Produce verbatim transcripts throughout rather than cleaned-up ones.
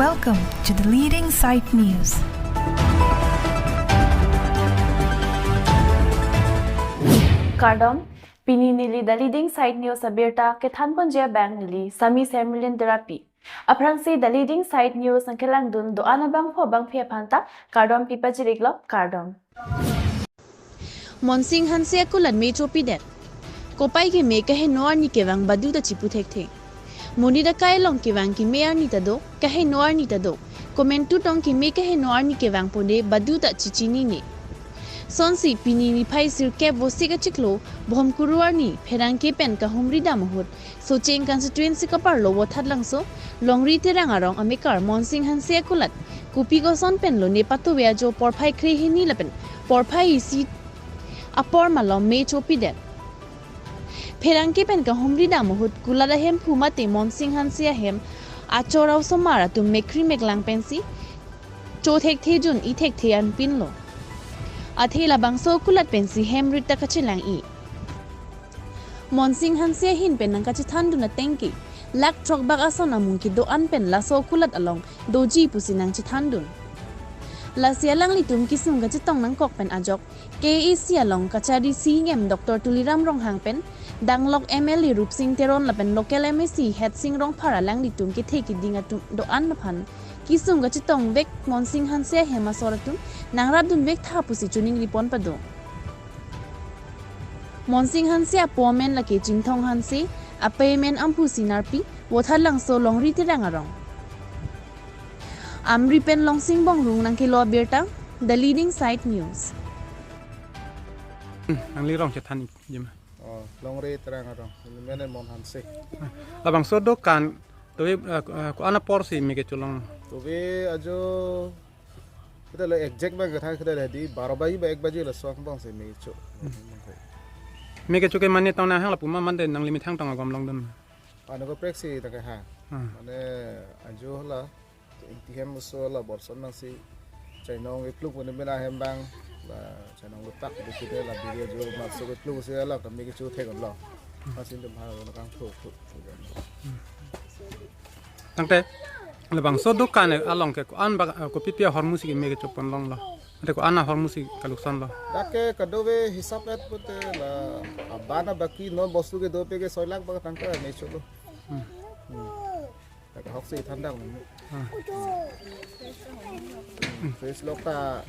Welcome to the leading site news. Kardom, pini neli The Leading Site News abirta kethanponji abang neli Sami Semrilin Terapi. Aphrangsi The Leading Site News nangkelangdun do-an abangphu abangphi aphanta kardom pipajiriklo, kardom. Monsing Hanse akulat me chopidet. Kopai keme kaheno arni kevang badu ta chipu thekthe. Monit akai along kevang keme arni ta do, kaheno arni ta do. Komantu tong keme kaheno arni kevang pone badu ta chichinine. Sonsi pini niphai sirkep Vosik achiklo, Bhomkuru arni, pherangke pen kahumri dam ahut, Socheng constituency kaparlo Vothatlangso, Longri Terang arong amekar Monsing Hanse akulat kopi koson penlo ne patuve ajo porphai kre hini lapen porphai isi apor malom me chopidet. Pherangke pen kahumri dam ahut kulat ahemphu mate Monsing Hanse ahem achor osomar atum mekri meklang pensi chothekthe jun ithekthe anpinlo. Athe labangso kulat pensi hem rit ta kachelang-i. Monsing Hanse ahin pen nangkachethandun ateng ke, lakh throkbak ason amung kedo-an pen laso kulat along doji pusi nangchethandun. Lasi alanglitum kesung kachetong nangkok pen ajok K A A C along kachari C E M Doctor Tuliram Ronghang pen, danglok M L A Rupsing Teron lapen local M A C Hetsing Rongphar alanglitum kethe keding atum do-an aphan kesung kachetongvek Monsing Hanse ahem asor atum nangrapdunvek tha pusi choningri pon pado. Monsing Hanse apo amen lake Chingthong Hanse, ape amen Amphu Sinarpi, Vothatlangso Longri Terang arong. Amri pen Longsing Bongrung nangkelo abirta, The Leading Site News. Nangli rong chethan-ik jima. Oh, Longri Terang arong. Mene Mon Hanse. Labangso dokan, tuve, eh, eh, ko-an aporsi me kecholong? Tuve ajo, kita le exact bang kethan kita le di baro baji ba ek baji laso angbongsi me kecho. Me kecho ke mane tong nanghang lapu ma mande nangli methang tong agom longdun? Ano kaprek si ta kehang. Hmm. Mane ajo la, ingti hem oso la borson nangsi chainong ipluk mane mena hem bang, la chainong lutak di kine la biri ajo masuk ipluk si la kami kecho thek lo. Masin tum ha lo kang thu thu. Tangte labangso dokan along ke ko-an bak, eh, kopipi ahormu si me kecho ponlonglo? Ante ko-an ahormu si kaluksanlo? Dak ke kadove hisap et pute la abana baki non bostu kedope ke soi lakh bak tangka me cholo. Hmm. Hmm. Dak ke hoksi thandang ni. Ah. Fridge lok ta,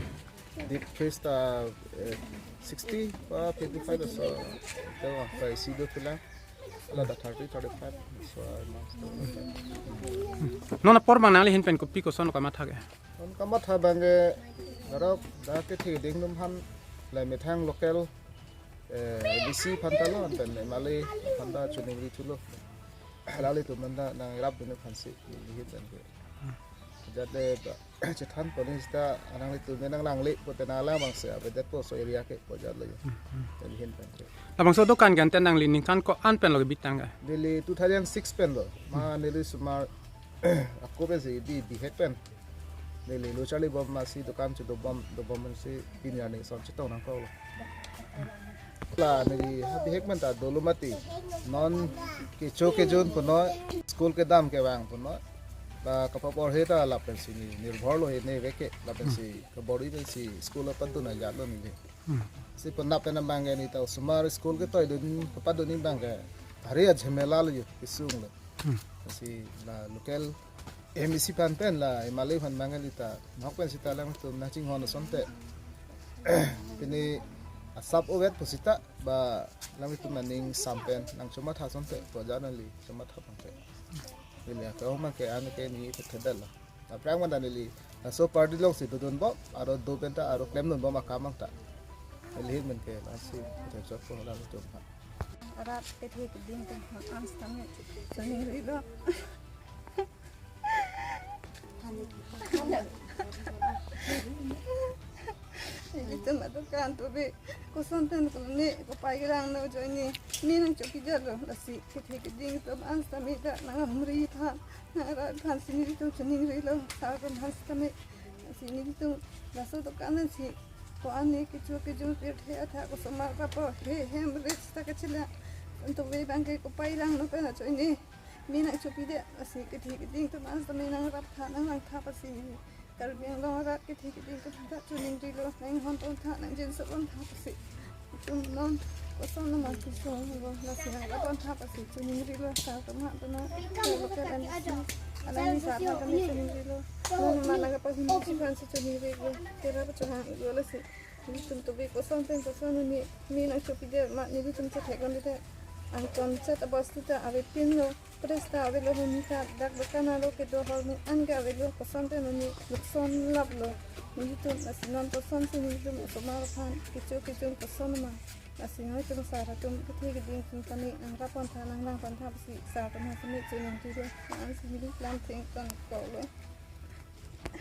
deep fridge ta, eh, sixty ba twenty-five so. Ito ang price do pila. Ala ta thirty, thirty-five. So, mas. Non apor bang nangli ahin pen kopi koson kamatha ke? Non kamatha bang ke, garok dak kethe keding atum aphan, la methang local, eh, A D C aphanta lo, anpen M L A aphanta choningri thulo. Alanglitum aphan ta nangrapdun aphansi, neli ahin pen ke. Jat le ba, chethan pon sita, alanglitum nanglanglepo te nanglang bangsi avedetpo laso area ke, pu jat lo yo. Neli ahin pen ke. Labangso dokan ke ante nangli ningkan ko-an penlo kebitang ke? Neli two thousand six penlo. Ma neli osomar ako pensi di bihek pen. Neli lo charlibom masi dokan chodobom, dobom pensi pini arni ason chetong nangkoklo. La neli ha bihek pen ta dolo mati. Non kecho kejun punoi, school kedam kevang punoi. La kapaporhe ta lapensi ni nirbhor lo he ne veke, lapensi kabor-i pensi school apadun ajat lo neli. Hmm. Si penap pen abang ke neta osomar school ketoidun, kapadun abang ke hari ajhemela lo yo, kesung lo. Hmm. Si la local M A C aphan pen la M L A aphan abang ke neta, nok pen sita alanglitum nangchinghon asonte. Pini asap ovet pusita ba alanglitum aning sam pen nangchomatha asonte, pu jat neli chomatha abang ke. Neli akehong abang ke an ke ni pethedal lo. Aphrang manda neli laso party alongsi dodunbom, aro do penta aro klemdunbom akam ta. Neli ahin pen ke lasi kethek chot po alanglitum aphan. Arat kethe keding atum aphan an sitame choningrilo. Nelitum adokan tuve koson pen kone kopai kerang no ajoine me nangchokijatlo, lasi kethe keding atum an sitame ta nanghumri aphan, nangrap aphansi nelitum choningrilo, sar atum aphan sitame. Lasi nelitum laso dokan ansi ko-an ne kecho kejun pirthe athak osomar paporhe hem rit ta kachelang. Antuve abang ke kopai lang no pen ajoine Me nangchopidet, lasi kethe keding atum an sitame nangrap tha, nanglang tha pusi. Karbi Anglong arat kethe keding atum ta choningrilo, nanghon pon tha, nangjinso pon tha pusi. Itum non koson ma kesung lo, lasi nangrap pon tha pusi choningrilo, sar atum ha tuna, local M C, alangli sar atum choningrilo. Non mana kapahini si aphan si choningrilo, tera pachehanglo lasi. Nelitum tobe koson pen koson neli, me nangchopidet ma nelitum chethek-ondet. Angkon chet abos ta avepinlo. Press ta avelo, hini ta dak dokan arlo kedo ahormu an ke avelo, koson pen neli nuksan laplo. Nelitum lasi non kosonsi nelitum osomar aphan kecho kejun koson ma. Lasi nelitum sar atum kethe keding atum tame nangrap pon tha, nanglang pon tha pusi sar atum ha sitame choningrilo. Ansi neli lamthe ingtonkoklo.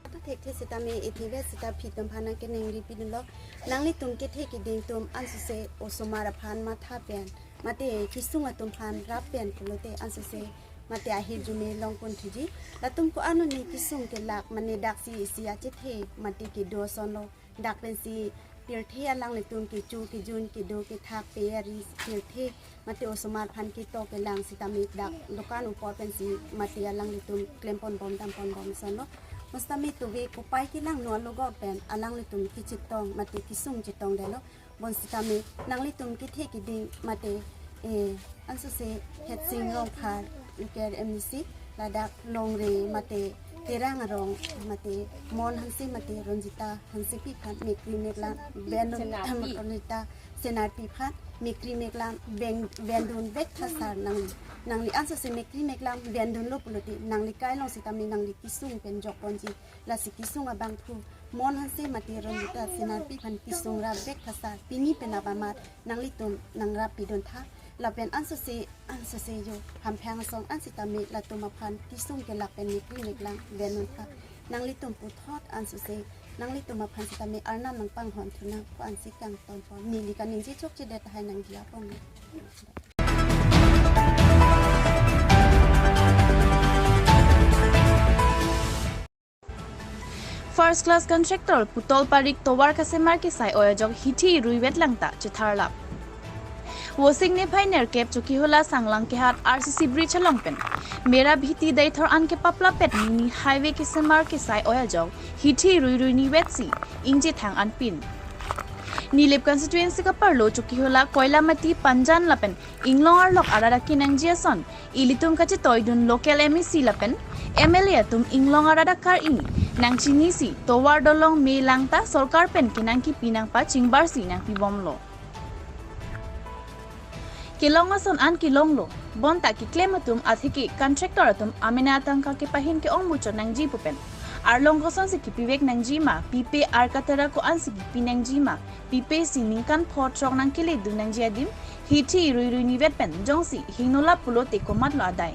Ata thekthe sitame ethe vet sita aphi atum aphan nangkeningri pidunlo. Nanglitum kethe keding atum ansose osomar aphan matha pen, mate kesung atum aphan rap pen pulote ansose mate ahirjume longpon thuji. Latum ko-an ne kesung kelak mane daksi isi achethe mate kedo asonlo. Dak pensi pirthe alanglitum kecho kejun kedo kethak pe ari pirthe mate osomar aphan ketok kelang sitame dak dokan apor pensi mate alanglitum klem pon bom, dam pon bom asonlo. Mo sitame tobe kopai kelangno alogot pen alanglitum kechetong mate kesung chetongdetlo. Bonsitame nanglitum kethe keding mate, eh, ansose Headsing Rongphar, local M A C, ladak Longri mate Terang arong mate Mon Hanse mate Ranjita Hansepi aphan mekri meklang vendun, Senarpi. Ranjita Senarpi aphan mekri meklang veng, vendun vek tha sar nangli. Nangli ansose mekri meklang vendunlo pulote nangli kai along sitame nangli kesung pen jok ponji. Lasi kesung abangphu Mon Hanse mate Ranjita Senarpi aphan kesung rap vek tha sar, pini penap amat nanglitum nangrap pidun tha. Lapen ansose, ansose yo hamphang asong an sitame latum aphan kesung kelak pen mekri meklang vendun tha. Nanglitum puthot ansose nanglitum aphan sitame Arnam nangpanghon thunang pu ansi kangton pon. Neli kaningje chokchedet tahai nangji apon. First class contractor Putol Parik tovar kasemar kesai oi ajok hithi rui vetlang ta chetharlap. Vosik niphai nerkep Chokihola Sanglang kehat R C C bridge along pen Mera Bhiti Deithor an kepaplapet mini highway kesemar kesai oi ajok hithi rui rui ni vetsi ingje thang anpin. Nilip constituency kaparlo Chokihola, Koilamati, Panjan lapen Inglong arlok arat akenangji ason ilitum kachetoidun local M A C lapen M L A atum Inglong arat akar-i nangchinisi tovar dolong me lang ta sorkar pen kenang kipi nangpachingbarsi nangpibomlo. Kelong ason an kelonglo, bonta keklem atum atheke contractor atum amena atangka kepahin ke-ong muchot nangji pu pen arlong kosonsi kipivek nangji ma, pipe ar katera ko-ansi kipi nangji ma, pipe si ningkan pho throk nangkeledun nangji adim hithi rui rui ni vet pen jongsi hingnolap pulote komatlo adai.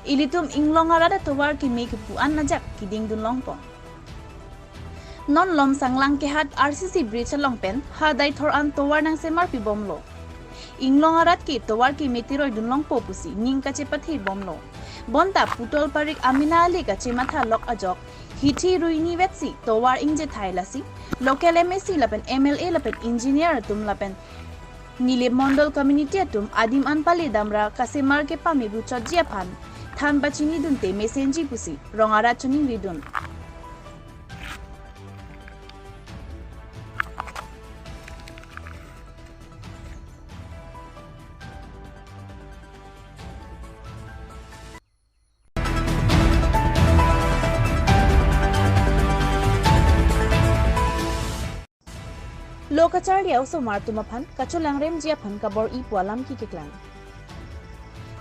Ilitum Inglong arat atovar keme kepu an ajak kedingdun longpo. Non malom Sanglang kehat R C C bridge along pen ha Deithor an tovar nangsemar pibomlo. Inglong arat ke tovar keme tiroidun longpo pusi ning kachepathe bomlo. Bonta Putol Parik amena ale kachematha lok ajok hithi rui ni vetsi tovar ingjethai lasi local M A C lapen M L A lapen engineer atum lapen Nilip Mondol community atum adim an pale damra kasemar kepame buchotji aphan than pachinidunte mesenji pusi rong arat choningridun. Lo kacharli a-osomar atum aphan kacholangremji aphan kabor-i pu alam kekeklang.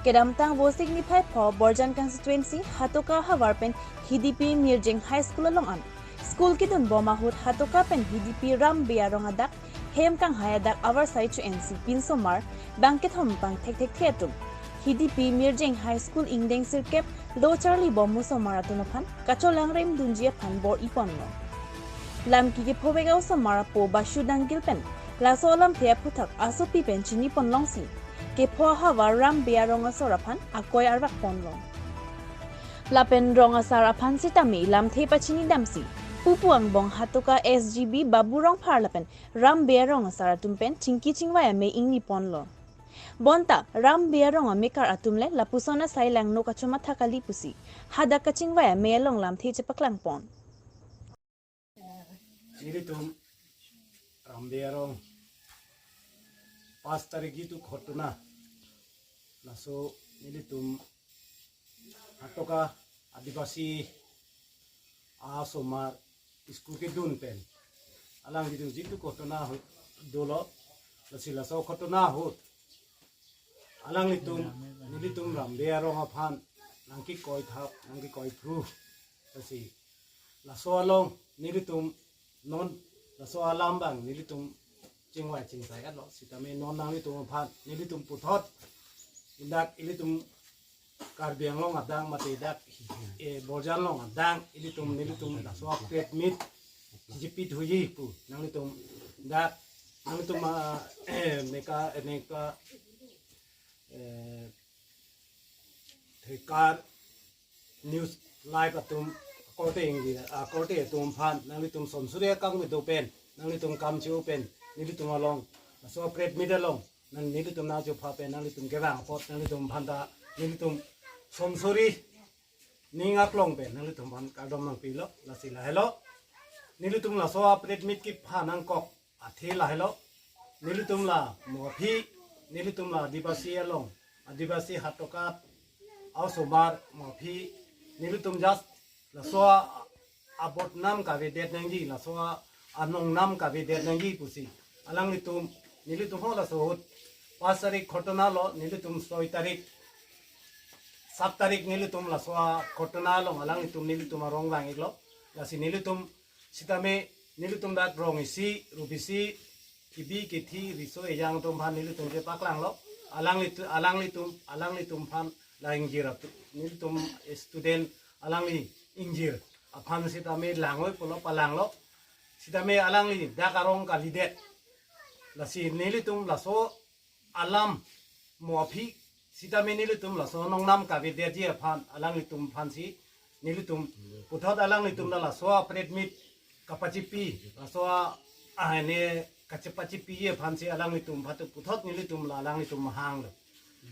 Kedamtang Vosik niphai pho Borjan constituency Hatoka havar pen Hidipi Mirjeng High School along an school kedun bom ahut Hatoka pen Hidipi Ram Bey arong adak hem kanghai adak avarsai cho-ensi pinsomar bangkethom pangthekthekthe atum Hidipi Mirjeng High School ingdeng sirkep lo charli bom osomar atum aphan kacholangremdunji aphan bor-i ponlo. Lam kekephovek a-osomar apo Bashu Danggil pen laso alamthe aphuthak asopi pen chini ponlongsi kepho ahavar Ram Bey arong asor aphan akoi arvak ponlo. Lapen rong asar aphan sitame lamthe pachinidamsi pupu angbong Hatoka S G B Babu Rongphar lapen Ram Bey arong asar atum pen chingki chingvai ame ingni ponlo. Bonta Ram Bey arong amekar atum le lapuson asai langno kachomatha kali pusi hadak kachingvai amei along lamthe chepaklangpon. Nelitum Ram Bey arong pas tarik jitu ghotona, laso nelitum Hatoka Adivasi asomar school kedun pen alangli jitu ghotona hu- dolo, lasi laso ghotona ahut alanglitum nelitum Ram Bey arong aphan nangkekoi thap, nangkekoi phru, lasi laso along nelitum non laso alam abang nelitum chingvai chingsai-etlo, sitame non nanglitum aphan nelitum puthot dak ilitum Karbi Anglong adang mate dak, eh, Borjan along adang ilitum nelitum laso press meet chijipit huji pu nanglitum dak nanglitum, ah, neka neka, eh, thekar news live atum korte ingdi, ah, korte atum aphan nanglitum sonsuri akam kedo pen, nanglitum kam che-o pen, nelitum along laso press meet along nang nelitum nangchopha pen nanglitum kevang apot nanglitum aphanta nelitum sonsuri ning aklong pen nanglitum aphan kardom nangpilo, lasi lahelo. Nelitum laso press meet kepha nangkok athe lahelo. Nelitum la mo aphi, nelitum la Adivasi along, Adivasi Hatoka asomar mo aphi, nelitum just laso a- abodnam kavedet nangji, laso a- anongnam kavedet nangji pusi alanglitum, nelitum ho laso ahut pas tarik ghotona lo, nelitum soi tarik, sat tarik nelitum laso aghotona along alanglitum nelitum arong vang-iklo, lasi nelitum sitame nelitum dak rong isi, rup isi, kebi kethi, riso ejang atum aphan nelitum chepaklanglo. Alanglitu- alanglitum alanglitum aphan la ingjir atu- nelitum student alangli ingjir aphan sitame langoi pulo palanglo. Sitame alangli dak arong kalidet. Lasi nelitum laso alam mo aphi sitame nelitum laso nongnam kavedetji aphan alanglitum aphansi nelitum puthot alanglitum la laso press meet kapachipi, laso a- ahene kachepachipiji aphansi alanglitum aphan puthot nelitum la alanglitum hanglo.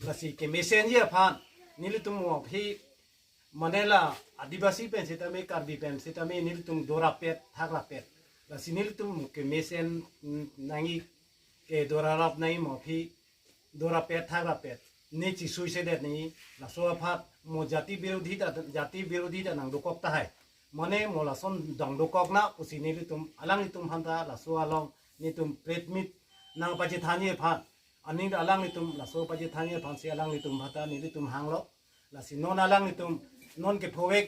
Lasi kemesenji aphan nelitum mo aphi mane la Adivasi pen sitame Karbi pen sitame nelitum dorapet thakrapet. Lasi nelitum kemesen, mm, nangji, ke dorarap nangji mo aphi dorapet thakrapet ne chisuisedet nangji, laso aphan mo jati birodhi ta jati birodhi ta nangdokok tahai. Mane mo lason dangdokok na pusi nelitum alanglitum aphanta laso along nelitum press meet nangpachethanji aphan, aning alanglitum laso pachethanji aphansi alanglitum aphanta nelitum hanglo. Lasi non alanglitum non kephovek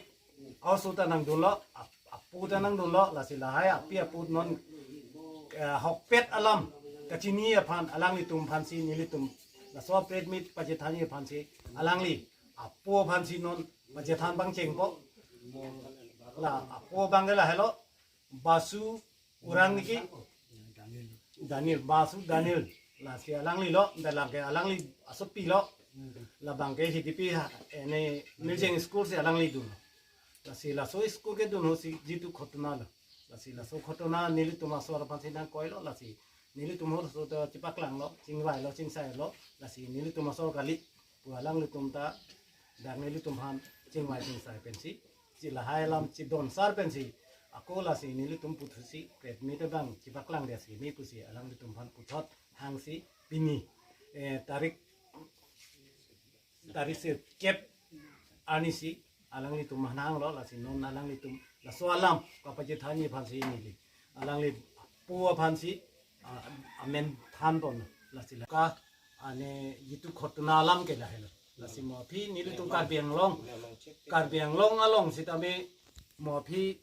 aoso ta nangdunlo, ap- apu ta nangdunlo, lasi lahai api apu non, eh, ahokpet alam kachini aphan alanglitum aphansi nelitum laso press meet pachethanji aphansi alangli apu aphansi non pachethan abang chengpo. La apu abang ke lahelo, Basu Uran niki, Daniel, Basu Daniel. Lasi alangli lo, dalam ke alangli asopi lo. Labang ke Hidipi ha- ene Milcheng school si alangli dun. Lasi laso school kedun ahutsi jitu ghotona lo. Lasi laso ghotona nelitum asor aphansi nangkoilo, lasi nelitum ho laso ta chepaklanglo, chingvailo, chingsailo. Lasi nelitum asor kali pu alanglitum ta dak nelitum aphan chingvai chingsai pensi, chi lahai alam chidonsar pensi, ako lasi nelitum puthotsi press meet abang chepaklangdet si ne pusi alanglitum aphan puthot hangsi pini, eh, tarik, tarik sirkep arnisi alanglitum aphan hanglo, lasi non alanglitum laso alam kapachethanji aphansi neli alangli apu aphansi, ah, amen thanpon, lasi la ka ane jitu ghotona alam ke lahelo. Lasi mo aphi nelitum Karbi Anglong, Karbi Anglong along sitame mo aphi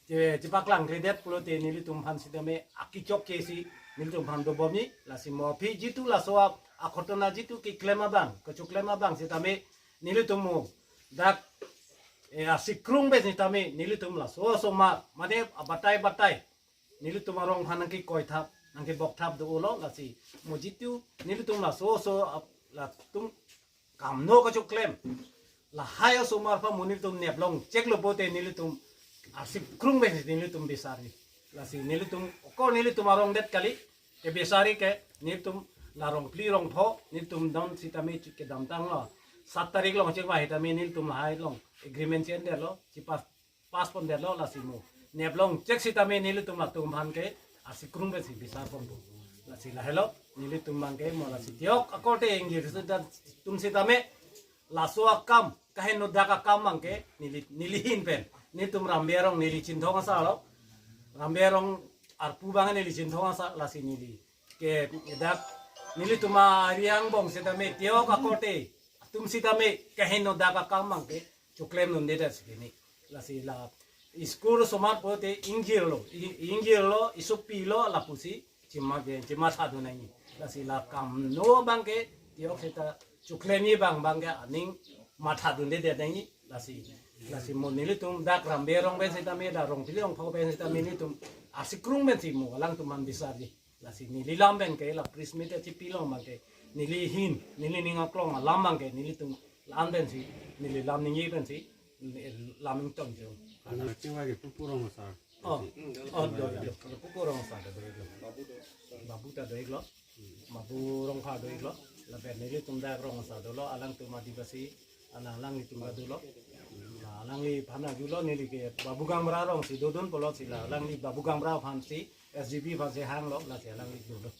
che- chepaklangkledet pulote nelitum aphan sitame akichok kesi nelitum aphan dobomji. Lasi mo aphi jitu laso a- aghotona jitu keklem abang, kechoklem abang sitame nelitum mo dak, eh, asikrung pen sitame nelitum laso asomar mane abatai batai nelitum arong aphan nangkekoi thap, nangkebok thap do-olo. Lasi mo jitu nelitum laso aso ap- latum kamno kachoklem lahai asomar aphan mo nelitum neplong cheklo pote nelitum asikrung pen nelitum bisari. Lasi nelitum okor nelitum arong det kali, kebisari ke nelitum la rong phli rong pho nelitum don sitame chik kedamtanglo. Sat tarik along chek ba sitame nelitum lahai along agreement si-endetlo, si pass, pass pondetlo, lasi mo neplong chek sitame nelitum latum aphan ke arsikrung pensi bisar ponpo. Lasi lahelo, nelitum abang ke mo lasi tiok akorte ingjir sita, tum sitame laso akam, kaheno dak akam abang ke neli, neli ahin pen, nelitum Rambe arong neli Chinthong asarlo. Rambe arong arpu abang neli Chinthong asar, lasi neli ke dak nelitum ari angbong sitame tiok akorte atum sitame kaheno dak akam abang ke choklem dunde dak si keni. Lasi la school osomar pulote ingjirlo, i-, ingjirlo, isopilo lapusi chima ke, chimatha dun nangji. Lasi la kam no abang ke tiok sita choklemji abang abang ke aning matha dunde det nangji. Lasi, lasi mo nelitum dak Rambe arong pen sitame, dak rong phli rong pho pen sitame nelitum arsikrung pensi mo alangtum aphan bisarji. Lasi neli lam abang ke la press meet chepilo abang ke neli ahin, neli ning aklong alam abang ke nelitum la-an pensi, neli lam ningje pensi, neli lam ingtonjong. Ana kewa ke Pupu Rong asar. Oh, oh, do, do. Pupu Rong asar do, do. Babu ta do-iklo. Babu Rongphar do-iklo. Lapen nelitum dak Rong asar dolo, alangtum Adivasi, alang alanglitum ta dolo. La alangliphan arjulo, neli ke Babu Gaonbura arong si dodun pulo si la alangli Babu Gaonbura aphansi, S G B aphansi hanglo, lasi alangli dolo.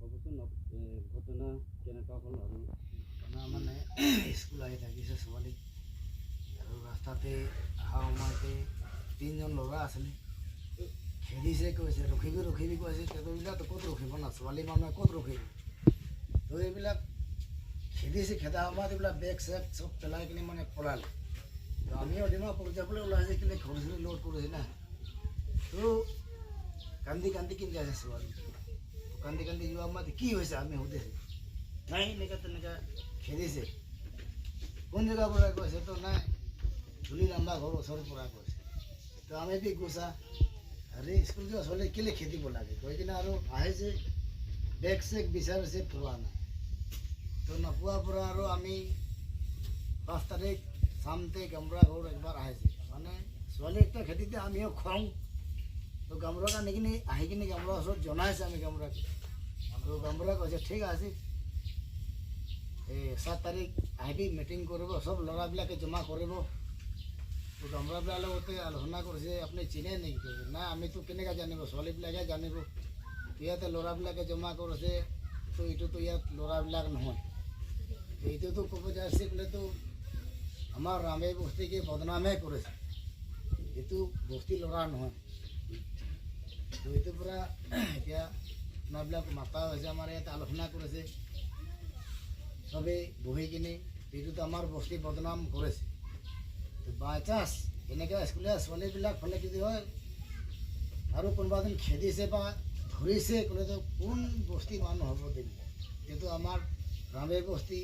কবচোন, এ, ঘটনা কেনেকুৱা হ'ল আৰু? ঘটনা মানে, স্কুল আহি থাকিছে ছোৱালী, আৰু ৰাস্তাতে অহা সময়তে তিনিজন ল'ৰা আছিলে, খেদিছে কৈছে, "ৰখিবি, ৰখিবি" কৈছে। তে এইবিলাকতো ক'ত ৰখিব না, ছোৱালী মানুহে ক'ত ৰখিব? তো এইবিলাক খেদিছে, খেদা সময়ত এইবিলাক বেগ চেগ চব পেলাই কিনে মানে পলালে। তো আমিও ডিমাপুৰ যাবলৈ ওলাইছে, কিন্তু ঘৰ চুৰি লোড কৰিছে না। তো কান্দি কান্দি কিনে আছে ছোৱালী। তো কান্দি কান্দি যোৱা সময়ত কি হৈছে আমি সুধিছে। নাই, এনেকা তেনেকা খেদিছে। কোন জেগাৰ পৰা কৈছে, তো নাই, ধূলি লাম্বা ঘৰ ওচৰৰ পৰা কৈছে। তো আমি বি গুচা, আৰে স্কুল যোৱা ছোৱালী কেলে খেদিব লাগে কৈ কিনে আৰু আহিছে, বেগ চেগ বিচাৰিছে, পোৱা নাই। তো নোপোৱাৰ পৰা আৰু আমি পাঁচ তাৰিখ চামতে গামবুঢ়া ঘৰ একবাৰ আহিছে, মানে ছোৱালী একটা খেদিতে আমিও খং। তো গামবুঢ়াক আনি কিনে, আহি কিনে গামবুঢ়াৰ ওচৰত জনাইছে আমি গামবুঢ়াক। তো গামবুঢ়াই কৈছে, "ঠিক আছে, এই সাত তাৰিখ আহিবি, মিটিং কৰিব, সব ল'ৰাবিলাকে জমা কৰিব।" তো গামবুঢ়াবিলাকৰ লগতে আলোচনা কৰিছে, "আপুনি চিনে নেকি?" কৈছে, "নাই, আমিতো কেনেকা জানিব, ছোৱালীবিলাকে জানিব। তো ইয়াতে ল'ৰাবিলাকে জমা কৰিছে, তো এইটোতো ইয়াত ল'ৰাবিলাক নহয়।" তো এইটোতো ক'ব যাইছে বোলে, তো আমাৰ ৰামে বস্তিকে বদনামহে কৰিছে, এইটো বস্তি ল'ৰা নহয়। তো এইটো পৰা এতিয়া আপোনাবিলাক মাতা হৈছে, আমাৰ ইয়াতে আলোচনা কৰিছে, চবেই বহি কিনে এইটোতো আমাৰ বস্তি বদনাম কৰিছে। তো বাই চান্স এনেকে স্কুলীয়া ছোৱালীবিলাক ফালে যদি হয় আৰু কোনোবা এজন খেদিছে বা ধৰিছে ক'লেতো কোন বস্তি মানুহ হ'ব দিম? এইটো আমাৰ ৰামে বস্তি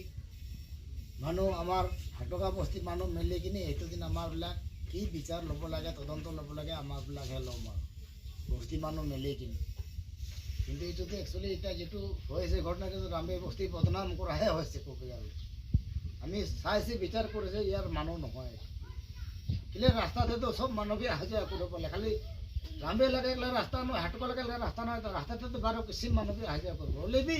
মানুহ, আমাৰ হাটকা বস্তি মানুহ মিলি কিনে এইটো দিন আমাৰবিলাক কি বিচাৰ ল'ব লাগে, তদন্ত ল'ব লাগে, আমাৰবিলাকহে ল'ম আৰু বস্তি মানুহ মিলি কিনে। কিন্তু এইটোতো একচুৱেলি এতিয়া যিটো হৈছে ঘটনা, এইটো ৰামে বস্তি বদনাম কৰাহে হৈছে, ক'ব গ'লে। আমি চাইছে, বিচাৰ কৰিছে, ইয়াৰ মানুহ নহয়। কেলে ৰাস্তাতেতো সব মানুহে অহা যোৱা কৰিব পাৰে, খালি ৰামে লাগে এইগিলা ৰাস্তা নহয়, হাটকা লাগে এইগিলা ৰাস্তা নহয়, তো ৰাস্তাতেতো বাৰ কিচিম মানুহে অহা যোৱা কৰিব। হ'লে বি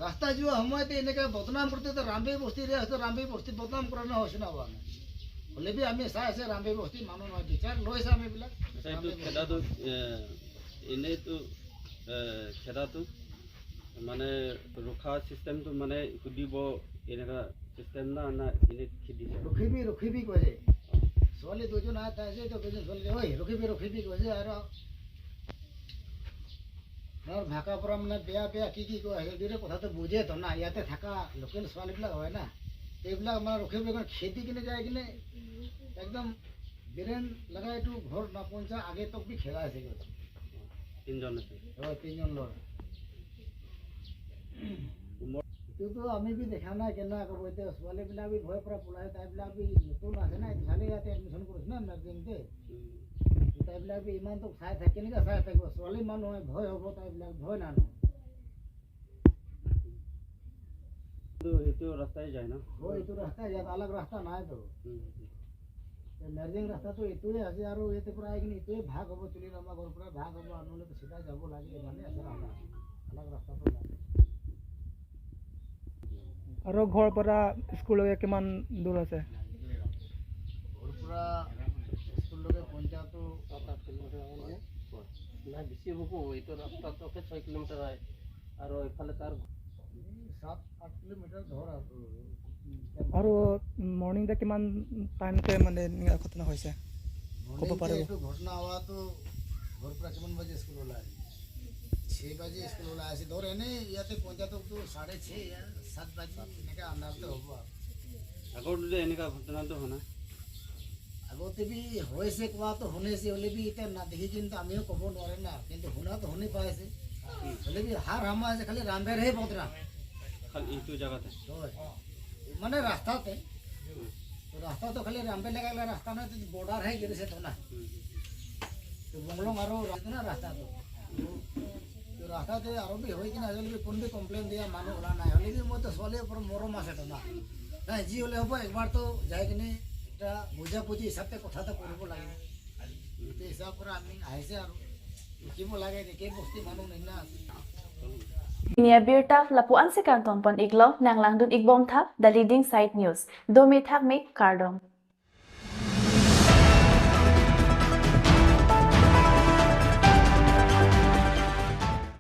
ৰাস্তা যোৱা সময়তে এনেকে বদনাম কৰোঁতে তো ৰামে বস্তিৰে আছে, ৰামে বস্তি বদনাম কৰা নহয়, হৈছে না হোৱা নাই? হ'লে বি আমি চাই আছে, ৰামে বস্তি মানুহ নহয়, বিচাৰ লৈছে আমি এইবিলাক। আচ্ছা, এইটো খেদাটো, এ, এনেইতো, এ, খেদাটো মানে ৰখা চিষ্টেমটো মানে সুধিব, এনেকা চিষ্টেম না, না এনে খেদিছে? ৰখিবি, ৰখিবি কৈছে। ছোৱালী দুজন আহে, তাই যে তো দুজন ছোৱালী, "ঐ, ৰখিবি, ৰখিবি" কৈছে আৰু। আমাৰ ভাষা পৰা মানে বেয়া বেয়া কি কি কয়, সেইদৰে কথাটো বুজে তো না, ইয়াতে থকা লোকেল ছোৱালীবিলাক হয় না, এইবিলাক মানে ৰখিবলৈ কাৰণে খেদি কিনে যাই কিনে একদম বিৰেন লগাই এইটো ঘৰ নাপঞ্চা আগে তক বি খেলা আছে। তিনিজন আছে। হয়, তিনিজন ল'ৰা। উমৰ? এইটোতো আমি বি দেখা নাই, কেনেকুৱা ক'ব এতিয়া, ছোৱালীবিলাক বি ভয় পৰা পলাই, তাইবিলাক বি নতুন আছে না, এইটো চালে ইয়াতে এডমিশ্যন কৰিছে না নাৰ্ছিংতে। উম। তাইবিলাক বি ইমান তো চাই থাকে, কেনেকে চাই থাকিব? ছোৱালী মানুহ হয়, ভয় হ'ব, তাইবিলাক ভয় নানো। এইটো, এইটো ৰাস্তাই যায় ন? হয়, এইটো ৰাস্তাই যায়, আলাগ ৰাস্তা নাই তো। উম, উম। মেৰ্জিং ৰাস্তাটো এইটোৱে আছে আৰু ইয়াতে পৰা আহি কিনে এইটোৱে ভাগ হ'ব, চুলি লাম্বা ঘৰ পৰা ভাগ হ'ব আৰু নহ'লে চিধা যাব লাগে, মানে আছে ৰাস্তা। আলাদা ৰাস্তাটো নাই। আৰু ঘৰ পৰা স্কুললৈকে কিমান দূৰ আছে? ঘৰ পৰা স্কুললৈকে পঞ্চায়তো সাত আঠ কিলোমিটাৰ হ'ব লাগে। নাই, বেছি হ'ব, এইটো ৰাস্তাটোকে ছয় কিলোমিটাৰ হয় আৰু এইফালে তাৰ এই সাত আঠ কিলোমিটাৰ ধৰ আৰু। আৰু মৰ্ণিং দে কিমান টাইমতে মানে এনেকুৱা ঘটনা হৈছে? মৰ্ণিং ক'ব পাৰিব? এইটো ঘটনা হোৱাটো ঘৰ পৰা কিমান বাজে স্কুল ওলাই? ছয় বাজে স্কুল ওলাই আছে। ধৰ এনে ইয়াতে পঞ্চায়ততো চাৰে ছয়, সাত বাজে এনেকা আন্ধাৰতে হ'ব আৰু। আগতে এনেকা ঘটনাটো হোৱা নাই? আগতে বি হৈছে কোৱাটো শুনিছে, হ'লে বি এতিয়া না দেখি কিন্তু আমিও ক'ব নোৱাৰে না, কিন্তু শুনাটো শুনি পাইছে। হ'লে বি হাৰ হামা আছে, খালি ৰামবেৰহে বদনাম। খালি এইটো জেগাতে? হয়। মানে ৰাস্তাতে। ৰাস্তাটো খালি ৰামবেৰ লেগালে ৰাস্তা নহয়, এইটো বৰ্ডাৰহে গিৰিছে তো না। তো বংলং আৰু ৰাস্তা না ৰাস্তাটো। তো ৰাস্তাতে আৰু বি হৈ কিনে আজিলৈকে কোনো বি কমপ্লেইন দিয়া মানুহ ওলা নাই। হ'লে বি মইতো ছোৱালীৰ ওপৰত মৰম আছে তো না। নাই, যি হ'লে হ'ব, একবাৰ তো যাই কিনে এটা বুজাবুজি হিচাপে কথা এটা কৰিব লাগে। এইটো হিচাপ পৰা আমি আহিছে আৰু লিখিব লাগে, একে বস্তি মানুহ নিচিনা আছে। Ini abirta lapu-an si kangton pon iklo, nanglangdun ikbom tha, The Leading Side News. Dome thakme, kardom.